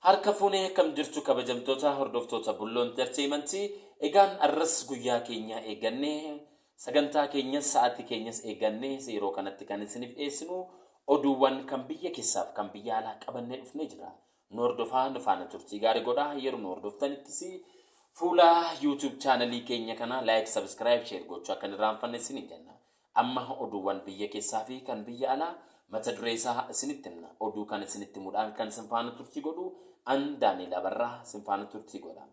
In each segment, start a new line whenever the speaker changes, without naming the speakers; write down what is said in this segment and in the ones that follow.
Harka fuunee akkam jirtu kabajamtoota hordoftoota Bulloo Entertainment. Egaan arras guyyaa keenya eeggannee, sagantaa keenyas sa'aatii keenyas eeggannee yeroo kanatti kan isiniif dhiyeessinu oduuwwan kan biyya keessaaf kan biyya alaa qabannee dhufnee jira. Nu hordofaa, nu faana turtii gaarii godhaa. Yeroo nu hordoftanittis fuula YouTube chaanalii keenya kana like, subscribe, share gochuu akka hin irraanfanne isiniin jenna. Amma oduuwwan biyya keessaa fi kan biyya alaa mata duree isaa isinitti himna. Oduu kan isinitti himuudhaan kan isin faana turtii godhu an Daani'el Abarraa isin faana turtii godha.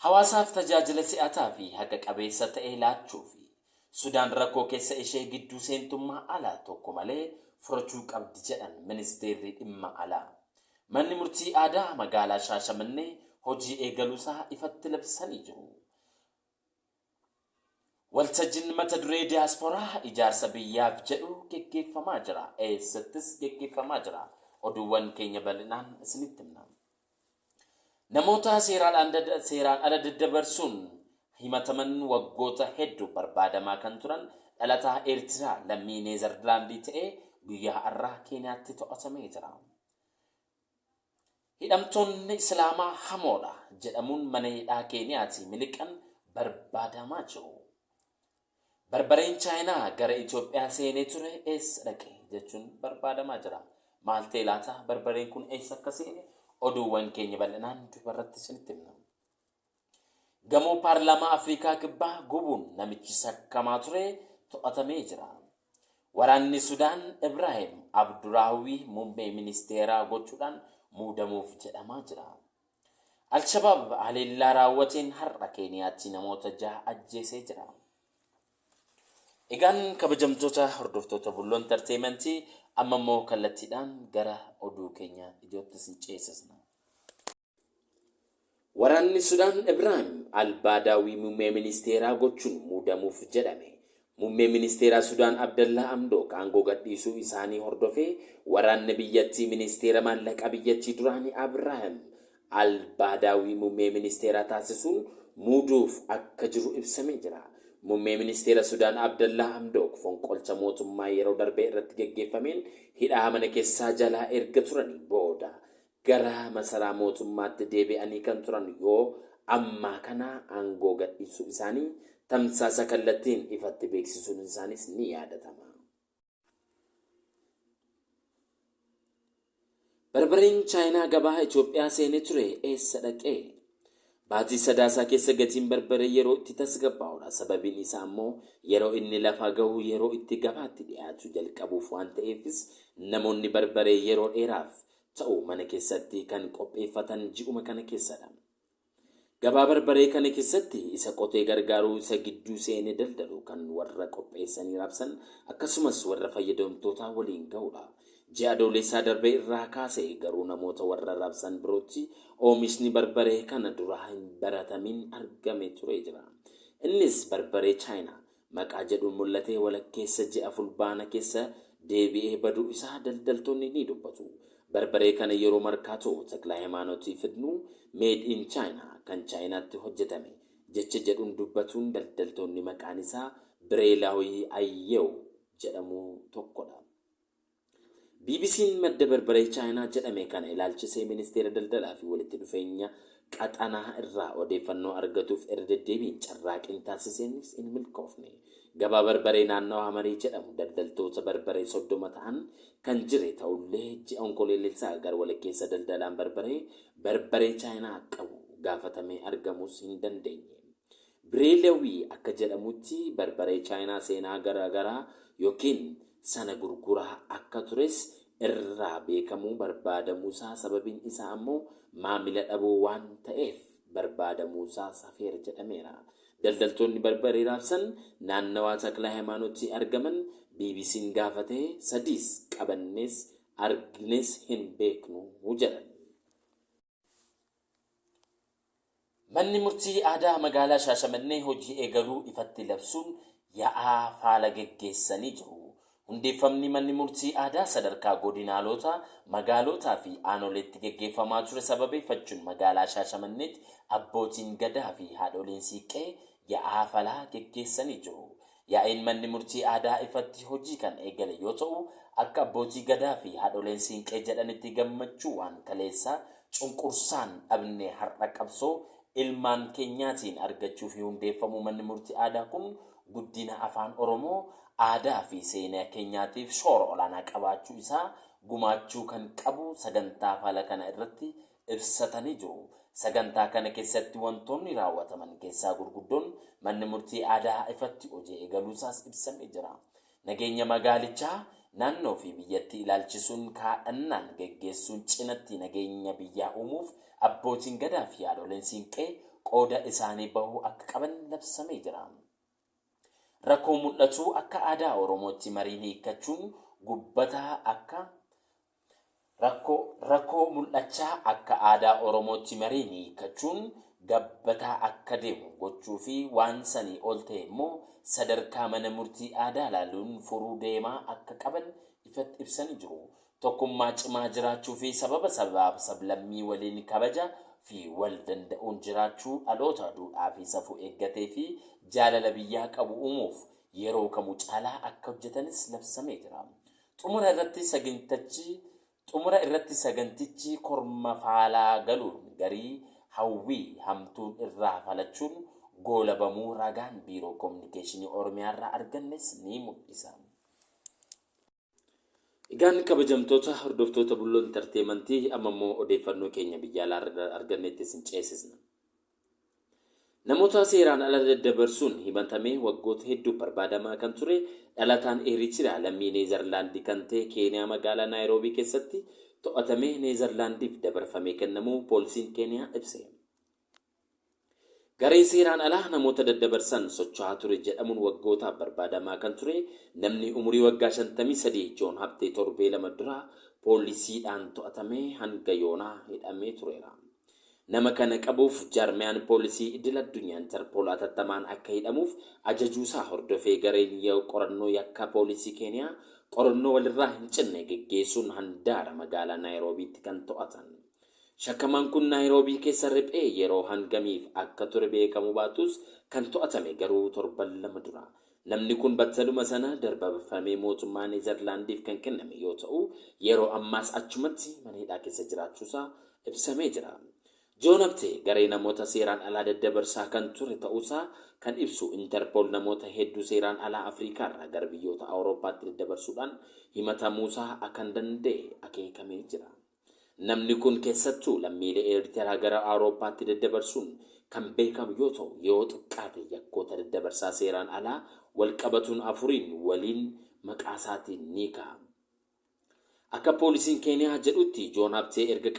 Hawaasaaf tajaajila si'ataa fi haqa qabeessa ta'e laachuu fi Sudaan rakkoo keessa ishee gidduu seentummaa ala tokko malee furachuu qabdi jedhan Ministeerri Dhimma Alaa. Manni Murtii Aadaa Magaalaa Shaashamannee hojii eegaluusaa ifatti labsanii jiru. Waltajjin mata duree Diyaasporaa ijaarsa biyyaaf jedhu geggeeffamaa jira. Eessattis geggeeffamaa jira? Oduuwwan keenya bal'inaan isinitti himna. Namoota seeraan ala daddabarsuun himataman waggoota hedduuf barbaadamaa kan turan dhalataa Eertiraa lammii Neezarlaandii ta'e guyyaa har'aa Keeniyaatti to'atamee jira. Hidhamtoonni Islaamaa hamoodha jedhamuun mana hidhaa Keeniyaatii miliqan barbaadamaa jiru. Barbareen Chaayinaa gara Itoophiyaa seenee ture eessa dhaqe jechuun barbaadamaa jira. Maal ta'e laata, barbareen kun eessa akka seene oduuwwan keenya bal'inaan dubarratti isinitti himna. Gamoo Paarlaamaa Afrikaa Kibbaa gubuun namichi sakkamaa ture to'atamee jira. Waraanni Sudaan Ibraahim Abduraawwii muummee ministeeraa gochuudhaan muudamuuf jedhamaa jira. Alshabaab haleellaa raawwateen har'a Keeniyaatti namoota 6 ajjeesee jira. Egaan kabajamtoota hordoftoota Bulloo Entertainment, amma immoo kallattiidhaan gara oduu keenya ijootti isin ceesisna. Waraanni Sudaan Ibraahim Albaadaawii muummee ministeeraa gochuun muudamuuf jedhame. Muummee ministeeraa Sudaan Abdallaa Amdook aangoo gadhiisuu isaanii hordofee waraanni biyyattii ministeera maallaqaa biyyattii duraanii Abraahim Albaadaawii muummee ministeeraa taasisuun muuduuf akka jiru ibsamee jira. Muummee ministeera Sudaan Abdallaa Amdook fonqolcha mootummaa yeroo darbee irratti geggeeffameen hidhaa mana keessaa jalaa erga turanii booda gara masaraa mootummaatti deebi'anii kan turan yoo ammaa kana aangoo gadhiisuu isaanii tamsaasa kallattiin ifatti beeksisuun isaaniis ni yaadatama. Barbareen Chaayinaa gabaa Itoophiyaa seenee ture eessa dhaqee? Baatii Sadaasaa keessa gatiin barbaree yeroo itti tasgabbaa'udha. Sababiin isaa ammoo yeroo inni lafa gahu yeroo itti gabaatti dhiyaachuu jalqabuuf waan ta'eefis namoonni barbaree yeroo dheeraaf ta'u mana keessatti kan qopheeffatan ji'uma kana keessadha. Gabaa barbaree kana keessatti isa qotee gargaaruu, isa gidduu seenee daldalu, kan warra qopheessanii raabsan akkasumas warra fayyadamtootaa waliin gahudha. Ji'a Adoolessaa darbe irraa kaasee garuu namoota warra raabsan birootti oomishni barbaree kana dura hin baratamiin argame turee jira. Innis barbaree Chaayinaa maqaa jedhuun mul'atee walakkeessa ji'a Fulbaana keessa deebi'ee baduu isaa daldaltoonni ni dubbatu. Barbaree kana yeroo Markaatoo Taklahaymaanotii fidnu Made in China, kan Chaayinaatti hojjetame, jecha jedhuun dubbatuun daldaltoonni maqaan isaa Bireelaawii Ayyew jedhamu tokkodha. BBC'n madda barbaree Chaayinaa jedhame kana ilaalchisee Ministeera Daldalaa fi Walitti Dhufeenya Qaxanaa irraa odeeffannoo argatuuf irra deddeebiin carraaqiin taasiseenis hin milkoofne. Gabaa barbaree naannawaa Marii jedhamu daldaltoota barbaree 30 ta'an kan jire ta'ullee ji'a Onkoloolessaa gara walakkeessa daldalaan barbaree barbaree Chaayinaa qabu gaafatamee argamuus hin dandeenye. Bireelawii akka jedhamutti barbaree Chaayinaa seenaa gara garaa ykn sana gurguraa akka tures irraa beekamuu barbaadamuusaa sababiin isaa ammoo maamila dhabuu waan ta'eef barbaadamuusaa safeera jedhameera. Daldaltoonni barbaree raabsan naannawaa Taklahaymaanotti argaman BBC'n gaafate sadiis qabannees argines hin beeknu jedhan. Manni Murtii Aadaa Magaalaa Shaashamannee hojii eegaluu ifatti labsuun yaa'aa faala geggeessanii jiru. Hundeeffamni Manni Murtii Aadaa sadarkaa Godinaaloota, Magaalootaa fi Aanoleetti geggeeffamaa ture sababeeffachuun Magaalaa Shaashamanneetti Abbootiin Gadaa fi Haadholiin Siiqqee yaa'aa falaa geggeessanii jiru. Yaa'iin manni murtii aadaa ifatti hojii kan eegale yoo ta'u, akka abbootii gadaa fi haadholeen siinqee jedhanitti gammachuu waan kaleessa cunqursaan dhabne har'a qabsoo ilmaan keenyaatiin argachuu fi hundeeffamuu manni murtii aadaa kun guddina afaan Oromoo, aadaa fi seenaa keenyaatiif shoora olaanaa qabaachuu isaa gumaachuu kan qabu sagantaa fala kana irratti ibsatanii jiru. Sagantaa kana keessatti wantoonni raawwataman keessaa gurguddoon manni murtii aadaa ifatti hojii eegaluusaas ibsamee jira. Nageenya magaalichaa naannoo fi biyyattii ilaalchisuun kaadhannaan geggeessuun cinatti nageenya biyyaa uumuuf abbootiin gadaa fi haadholeen siinqee qooda isaanii bahuu akka qaban labsamee jira. Rakkoo mul'atu akka aadaa Oromootti mariin hiikkachuun gubbataa akka Rakkoo mul'achaa akka aadaa Oromootti mariin hiikkachuun gabbataa akka deemu gochuu fi waan sanii ol ta'e immoo sadarkaa mana murtii aadaa ilaaluun furuu deemaa akka qaban ifatti ibsanii jiru. Tokkummaa cimaa jiraachuu fi sababa sabaaf sablammii waliin kabaja fi wal danda'uun jiraachuu dhaloota duudhaa fi safuu eeggatee fi jaalala biyyaa qabu uumuuf yeroo kamuu caalaa akka hojjetanis labsamee jira. Xumura irratti sagantichi korma faalaa galuun garii hawwii hamtuun irraa falachuun goolabamuu ragaan biiroo kominikeeshinii Oromiyaa irraa argannes ni mul'isa. Egaan kabajamtoota hordoftoota Bulloo Intarteemantii, amma immoo odeeffannoo keenya biyya alaa argannetti isin ceesisna. Namoota seeraan ala daddabarsuun himatamee waggoota hedduuf barbaadamaa kan ture dhalataan Eritiriyaa lammii Neezerlaandii kan ta'e Keeniyaa magaalaa Naayiroobii keessatti to'atamee Neezerlaandiif dabarfamee kennamuu poolisiin Keeniyaa ibse. Garee seeraan alaa namoota daddabarsan socho'aa ture jedhamuun waggootaaf barbaadamaa kan ture namni umurii waggaa 53 Joon Habtee torbee 2 dura poolisiidhaan to'atamee hanga yoonaa hidhamee tureera. Nama kana qabuuf jaarmiyaan poolisii idil addunyaa Interpol atattamaan akka hidhamuuf ajajuusaa hordofee gareen qorannoo yakka poolisii Keeniyaa qorannoo walirraa hin cinne geggeessuun handaara magaalaa Naayiroobiitti kan to'atan. Shakkamaan kun Naayiroobii keessa riphee yeroo hangamiif akka ture beekamuu baatus kan to'atame garuu torban 2 dura. Namni kun battaluma sana darbafamee mootummaa Neezerlaandiif kan kenname yoo ta'u, yeroo ammaas achumatti mana hidhaa keessa jiraachuusaa ibsamee jira. Joon Habtee garee namoota seeraan alaa daddabarsaa kan ture ta'uusaa kan ibsu Interpol namoota hedduu seeraan alaa Afriikaarraa gara biyyoota Awurooppaatti daddabarsuudhaan himatamuusaa akka danda'e akeekamee jira. Namni kun keessattuu lammiilee Eertiraa gara Awurooppaatti daddabarsuun kan beekamu yoo ta'u, yoo xiqqaate yakkoota daddabarsaa seeraan alaa wal qabatuun afuriin waliin maqaa isaatiin ni ka'a. Akka poolisiin Keeniyaa jedhutti Joon Habtee erga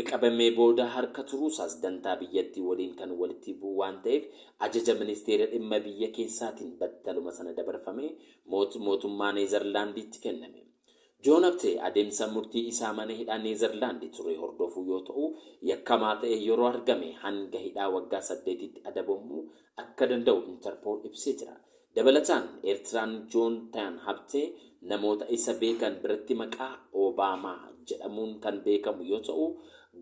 qabamee booda harka turuusaas dantaa biyyattii waliin kan walitti bu'u waan ta'eef ajaja ministeera dhimma biyya keessaatiin battaluma sana dabarfamee mootummaa Neezerlaandiitti kenname. Joon Habtee adeemsa murtii isaa mana hidhaa Neezerlaandi ture hordofuu yoo ta'u, yakkamaa ta'e yeroo argame hanga hidhaa waggaa 8tti adabamuu akka danda'u Interpol ibsee jira. Dabalataan Eertiraan Joon Habtee namoota isa beekan biratti maqaa Obaamaa jedhamuun kan beekamu yoo ta'u,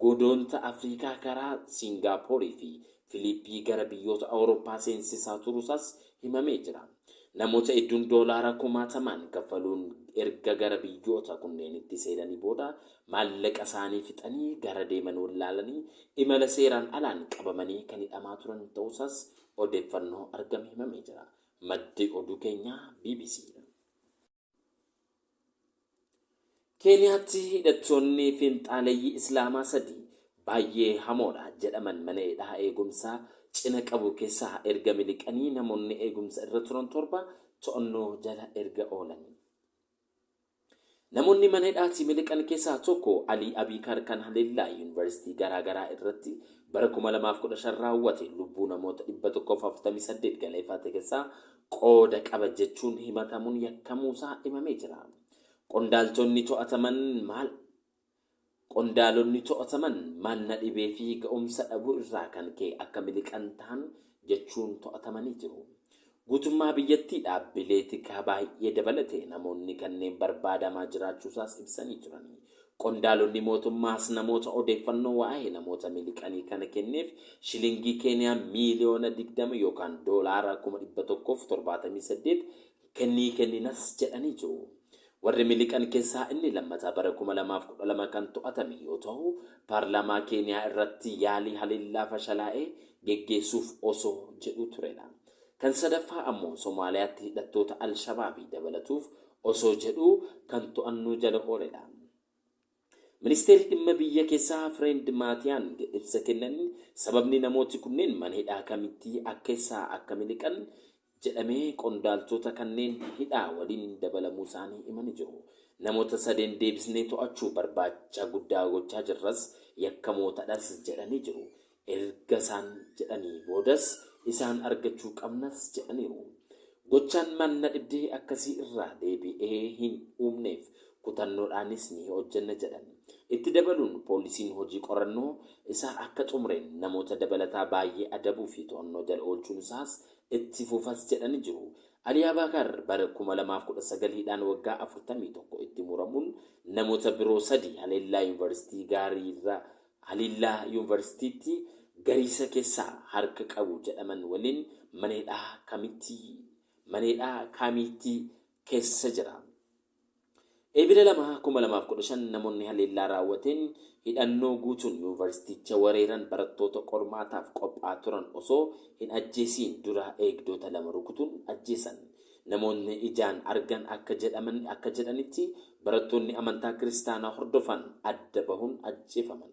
godoonta Afrikaa karaa Siingaaporii fi Filiippii gara biyyoota Awurooppaa seensisaa turuusaas himamee jira. Namoota hedduun doolaara kumaatamaan kaffaluun erga gara biyyoota kunneenitti seenanii booda maallaqa isaanii fixanii gara deeman wallaalanii imala seeraan alaan qabamanii kan hidhamaa turan ta'uusaas odeeffannoo argame himamee jira. Maddi oduu keenyaa BBC dha. Keeniyaatti hidhattoonni fiinxaaleyyii Islaamaa sadii baay'ee hamoodha jedhaman mana hidhaa eegumsaa cina qabu keessaa erga miliqanii namoonni eegumsa irra turan 7 to'annoo jala erga oolanii. Namoonni mana hidhaatii miliqan keessaa tokko Alii Abiikar kan haleellaa yuunivarsiitii garaa garaa irratti bara 2015 raawwate lubbuu namoota 148 galaafate keessaa qooda qaba jechuun himatamuun yakkamuusaa himamee jira. Qondaalonni to'ataman maal na dhibee fi ga'umsa dhabuu irraa kan ka'e akka miliqan ta'an jechuun to'atamanii jiru. Guutummaa biyyattii dhaabbilee tikaa baay'ee dabalatee namoonni kanneen barbaadamaa jiraachuusaas ibsanii turan. Qondaalonni mootummaas namoota odeeffannoo waa'ee namoota miliqanii kana kenneef shilingii Keeniyaa miiliyoona 20 yookaan doolaara 178,000 kennii kenninas jedhanii jiru. Warri miliqan keessaa inni lammataa bara 2012 kan to'atame yoo ta'u, paarlaamaa Keeniyaa irratti yaalii haleellaa fashalaa'ee geggeessuuf osoo jedhu turedha. Kan sadaffaa ammoo Somaaliyaatti hidhattoota Alshabaabii dabalatuuf osoo jedhu kan to'annoo jala ooledha. Ministeerri dhimma biyya keessaa Fireend Maatiyaan ibsa kennaniin sababni namooti kunneen mana hidhaa kamitti akka akka miliqan jedhamee qondaaltota kanneen hidhaa waliin dabalamuu isaanii himanii jiru. Namoota sadeen deebisnee to'achuu barbaacha guddaa gochaa jirras yakkamootadhas jedhanii jiru. Erga isaan jedhanii boodas isaan argachuu qabnas jedhaniiru. Gochaan manna dhibdee akkasii irraa deebi'ee hin uumneef kutannoodhaanis ni hojjenna jedhan. Itti dabaluun poolisiin hojii qorannoo isaa akka xumureen namoota dabalataa baay'ee adabuu fi to'annoo jala oolchuun isaas itti fufas jedhanii jiru. Ali Abaakar bara 2019 hidhaan waggaa 41 itti muramuun namoota biroo sadi haleellaa yuunivarsiitii gaariirraa haleellaa yuunivarsiitiitti Gariisa keessaa harka qabu jedhaman waliin mana hidhaa Kamiitti keessa jira. Eebila 2, 2015 namoonni haleellaa raawwateen hidhannoo guutuun yuunivarsiiticha weeraran barattoota qormaataaf qophaa'aa turan osoo hin ajjeesiin dura eegdota lama rukutuun ajjeesan. Namoonni ijaan argan akka jedhanitti barattoonni amantaa kiristaanaa hordofan adda bahuun ajjeefaman.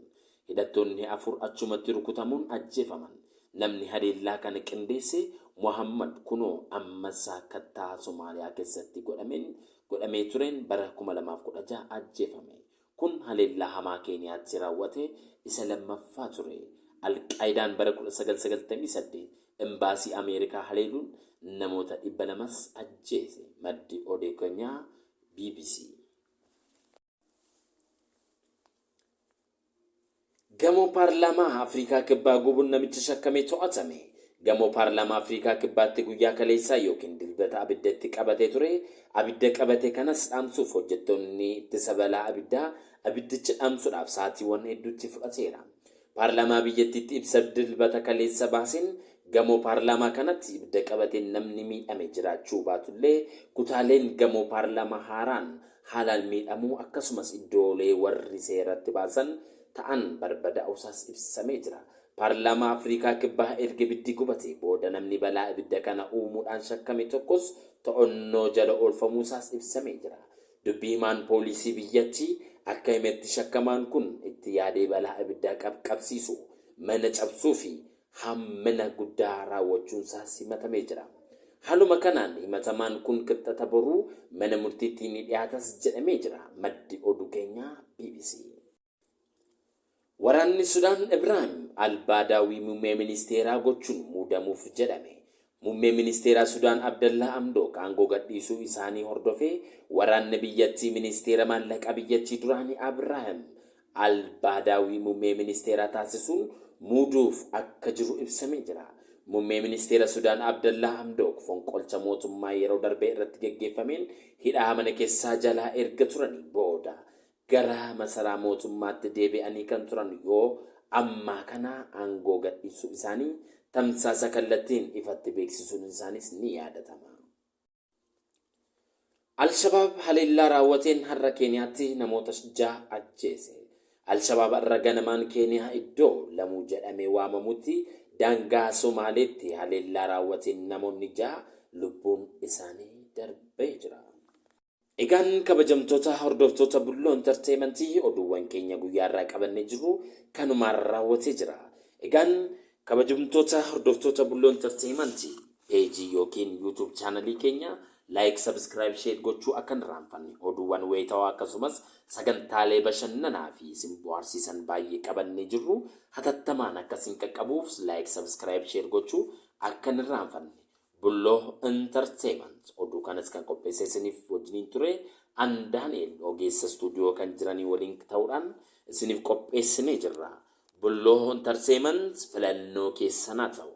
Hidhattoonni afur achumatti rukutamuun ajjeefaman. Namni haleellaa kana qindeesse Muhammad Kunoo Ammasaa Kattaa Somaaliyaa keessatti godhamee tureen bara 2016 ajjeefame. Kun haleellaa hamaa Keeniyaatti raawwate isa lammaffaa ture. Alqaayidaan bara 1998 embaasii Ameerikaa haleeluun namoota 200 ajjeese. Maddi odeeffannoo BBC. Gamoo paarlaamaa Afrikaa Kibbaa gubuun namicha shakkamee to'atame. Gamoo paarlaamaa Afrikaa Kibbaatti guyyaa kaleessaa yookiin Dilbata abiddatti qabatee ture. Abidda qabate kanas dhaamsuuf hojjettoonni ittisa balaa abiddaa abiddicha dhaamsuudhaaf sa'aatiiwwan hedduutti fudhateera. Paarlaamaa biyyattiitti ibsa Dilbata kaleessa baaseen gamoo paarlaamaa kanatti ibidda qabateen namni miidhame jiraachuu baatullee kutaaleen gamoo paarlaamaa haaraan haalaan miidhamuu akkasumas iddoolee warri seeratti baasan ta'an barbadaa'uusaas ibsamee jira. Paarlaamaa Afrikaa Kibbaa erga ibiddi gubate booda namni balaa ibidda kana uumuudhaan shakkame tokkos to'annoo jala oolfamuusaas ibsamee jira. Dubbii himaan poolisii biyyattii akka himetti shakkamaan kun itti yaadee balaa ibiddaa qaqqabsiisu, mana cabsuu fi hammina guddaa raawwachuunsaas himatamee jira. Haaluma kanaan himatamaan kun Kibxata boruu mana murtiitti ni dhiyaatas jedhamee jira. Maddi oduu keenyaa BBC. Waraanni Sudaan Ibraahim Albaadaawii muummee ministeeraa gochuun muudamuuf jedhame. Muummee ministeeraa Sudaan Abdallaa Amdook aangoo gadhiisuu isaanii hordofee waraanni biyyattii ministeera maallaqaa biyyattii duraanii Abrahaam Albaadaawii muummee ministeeraa taasisuun muuduuf akka jiru ibsamee jira. Muummee ministeera Sudaan Abdallaa Amdook fonqolcha mootummaa yeroo darbee irratti geggeeffameen hidhaa mana keessaa jalaa erga turanii booda gara masaraa mootummaatti deebi'anii kan turan yoo ammaa kana aangoo gadhiisuu isaanii tamsaasa kallattiin ifatti beeksisuun isaanis ni yaadatama. Alshabaab haleellaa raawwateen har'a Keeniyaatti namoota 6 ajjeese. Alshabaab har'a ganamaan Keeniyaa iddoo Lamuu jedhamee waamamutti daangaa Somaaleetti haleellaa raawwateen namoonni 6 lubbuun isaanii darbee jira. Egaan kabajamtoota hordoftoota Bulloo Entertainmentii oduuwwan keenya guyyaa irraa qabannee jirru kanumaan raawwatee jira. Egaan kabajamtoota hordoftoota Bulloo Entertainmentii peejii yookiin YouTube chaanalii keenya like, subscribe, share gochuu akka hin irraanfanne. Oduuwwan wayitawaa akkasumas sagantaalee bashannanaa fi isin bohaarsiisan baay'ee qabannee jirru hatattamaan akkasiin qaqqabuuf like, subscribe, share gochuu akka hin irraanfanne. Bulloo Entertainment oduu kanas kan qopheesse isiniif wajjiniin ture an Daani'el ogeessa istuudiyoo kan jiranii waliin ta'uudhaan isiniif qopheessinee jirra. Bulloo Entertainment filannoo keessanaa ta'u.